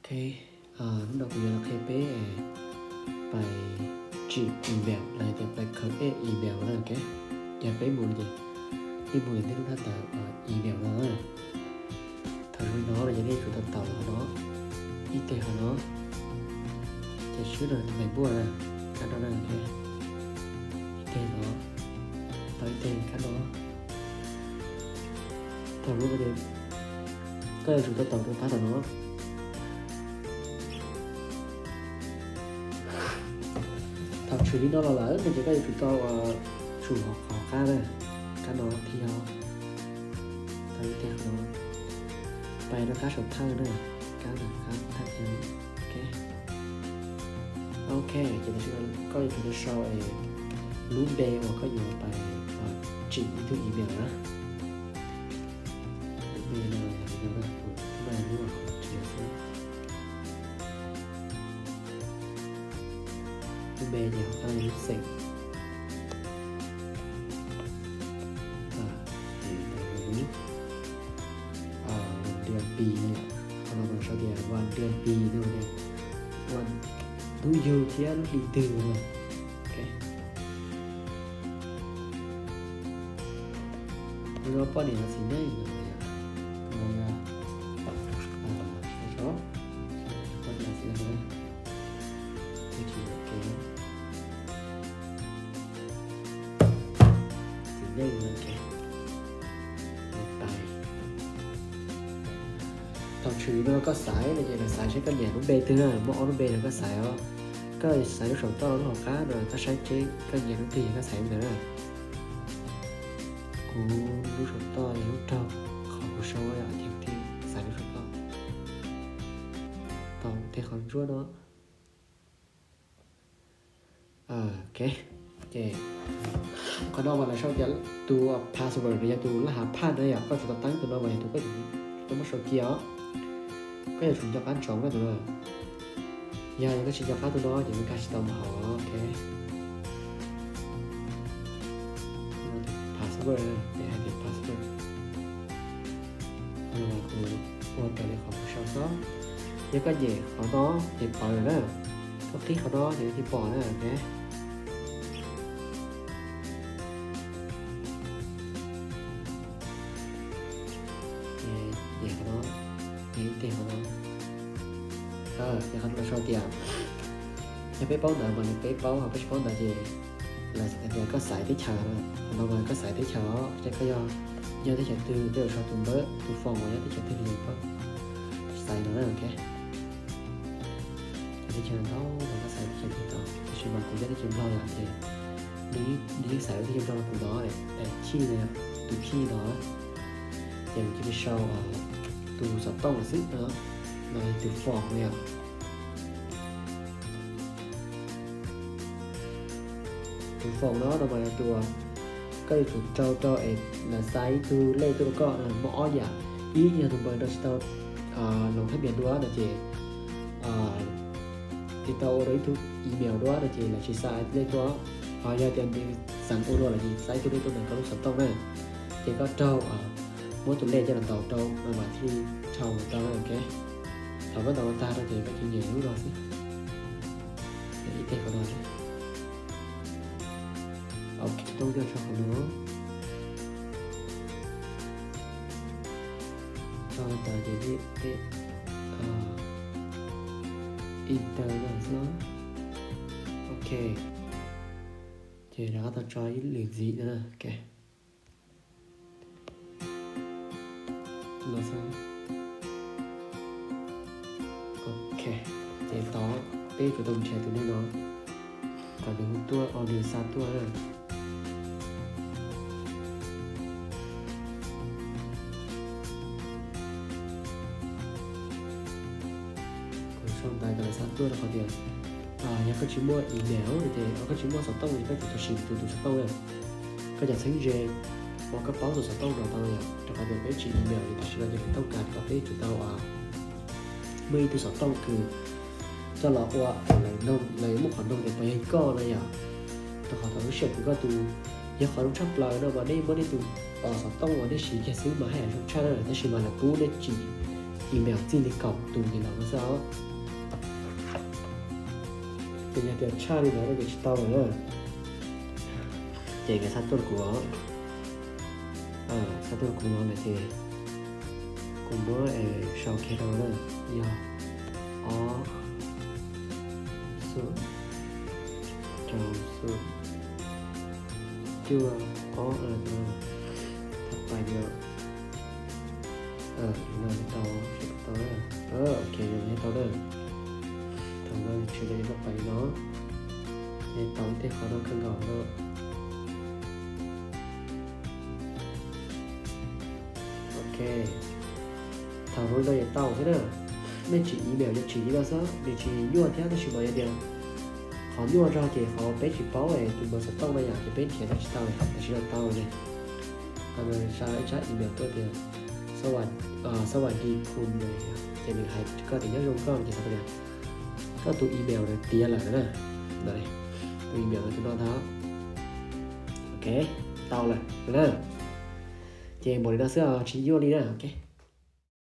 Hnub no kuv yuav los qhia peb pais tsim email los yog tias pais create email na, ok. Yog peb mus ces peb mus ntawm lub nab tawm email no. Thaum zoo li no ces nej yuav tsum tau taus qhov no, ib teg qhov no, ces swb rau tus npais npuaj na, kab no na, ok. Ib teg no, tau ib teg kab no. Thaum no ces koj yuav tsum tau taus rau phab tom no. Thaum tshwm li no los lawm no ces koj yuav tsum tau tsum qhov qab na, kab no thiab, tau ib teg qhov no, pais rau kab saum thawj na, kab ntawm qab thawj thiab, ok. Ok, ces tam sim no koj yuav tsum tau sau lub npe uas koj yuav pais tsim ib tug email na. Lub npe no yog li no na, kuv tib no lub uas kuv tsim xwb. Lub npe ces hauv qab yog lub xeem. Ua dua pi no, qhov no mas sau tias ua dua pi no, ua hnub yug thiab lub hli twg no. Ok. Lub no poj niam los txiv neej no, no yog, poj niam los txiv neej no. Txiv neej no, ok. Pais. Thaum tshwm no koj xaiv no ces lawv xaiv seb koj nyiam lub npe twg na, muaj ob lub npe no koj xaiv os. Koj xaiv lub saum toj lub hauv qab no, koj saib seb koj nyiam lub twg koj xaiv ntawd na. Kuv lub saum toj yog lub raug qhov kuv sau, ces kuv thiaj xaiv lub saum toj. Tau tej qhov ntsuab no. Ok, ces qhov no mas lawv sau tias tus password no yog tus laj hav phaj na yom, koj tsum tau teeb tus no mas yog tus koj yuav muab sau cia os. Koj yuav tsum nco qab ntsoov koj tus no. Yog koj tsis nco qab tus no ces koj tsis tau mus hauv, ok. Password, peb hais tias password. Qhov no mas kuv ua raws li qhov kuv sau xwb. Yog koj nyem qhov no ces pom lawm na. Koj qhib qhov no ces thiaj pom na, ok. Nyem qhov no, nyem ib teg qhov no. Ces qhov no sau tias, yog peb paub ntawv mas peb paub, ho peb tsis paub ntawv ces lawv hais tias koj xaiv teb chaws na. Qhov no mas koj xaiv teb chaws os, ces koj yog nyob teb chaws twg koj yuav sau tus npawb, tus foom uas nyob teb chaws twg li koj xaiv no na, ok. Teb chaws ntau mas koj xaiv teb chaws twg tau, tab sis mas kuv nyob teb chaws Nplog yom, ces nws yeej xaiv teb chaws Nplog kuv no, daim khij no, tus khij no. Ces kuv cia li sau tus xov tooj lawm xwb no, no tus foom no yom. Tus foom no no mas tus koj yuav tsum rau rau es lawv xa ib tug lej tuaj rau koj no muaj ob yam. Ib yog tus npawb no tsis tau loos thab npias dua no ces tsis tau ua dua ib tug email dua no ces lawv tsis xa lej tuaj. Ho yog tias nws xav ua dua lawm ces xa ib tug lej tuaj ntawm koj lub xov tooj na. Ces koj raug muab tus lej coj los ntaus rau no mas thiaj li rau tau na, ok. Thaum koj ntaus tag no ces koj cia li nyem lub no xwb. Ib teg qhov no xwb. Ok, tau coj rau qhov no. Tau tas ces peb enter no xwb. Ok, ces rov qab tau tso ib lwm ntxiv no na, ok. No xwb. Ok, ces tod peb yuav tsum tau nrhiav tus neeg no kom nws hu tuaj, nws xa tuaj na. Kuv sau ntawv kom lawv xa tuaj rau qhov tias yog koj tsis muaj email no ces, koj tsis muaj xov tooj ces koj tsum tau siv tus tus xov tooj na. Koj cov txheeb ze uas koj paub tus xov tooj no tau yom, rau qhov tias peb tsim email li tam sim no ces lawv tooj kas kom peb tsum tau muaj ib tug xov tooj kws coj los ua lawv noog, lawv muaj qhov noog tias puas yog koj no yom. Rau qhov thaum lub sij hawm kws koj tus yog qhov zoo tshaj plaws no mas nej muab nej tus xov tooj uas nej siv kiag xwb mas haj yam zoo tshaj na, tab sis mas lawv pub nej tsim email txij li kaum tus ces los no xwb os. Ces yog tias tshaj li ntawd no ces tsis tau lawm na. Ces nkawd xa tuaj kuv, xa tuaj kuv no lawm ces kuv muab sau ke rau na, yog ob xu rau xu cuaj ob, thab pais no, no tau, tau, ok, no tau na. Thaum no tshwm li no pais no, tau tej qhov no kawg nkaus no. Ok, thaum no no ces tau xwb na. Nej tsim email yog tsim li no xwb, nws tsis nyuaj thiab, tab sis mas yog tias qhov nyuaj zog ces qhov peb tsis paub tus npawb xov tooj no yom, ces peb nrhiav tau tsis tau li, tam sim no tau li. Qhov no xa ib tsab email tuaj tias xab vas dis khum, ces nws hais koj tias nyob zoo koj, ces xav tias koj tus email no tiav lawm na. Tus email no tus no ntag. Ok, tau lawm na. Ces npaum li no xwb, tsis nyuaj li na. Ok,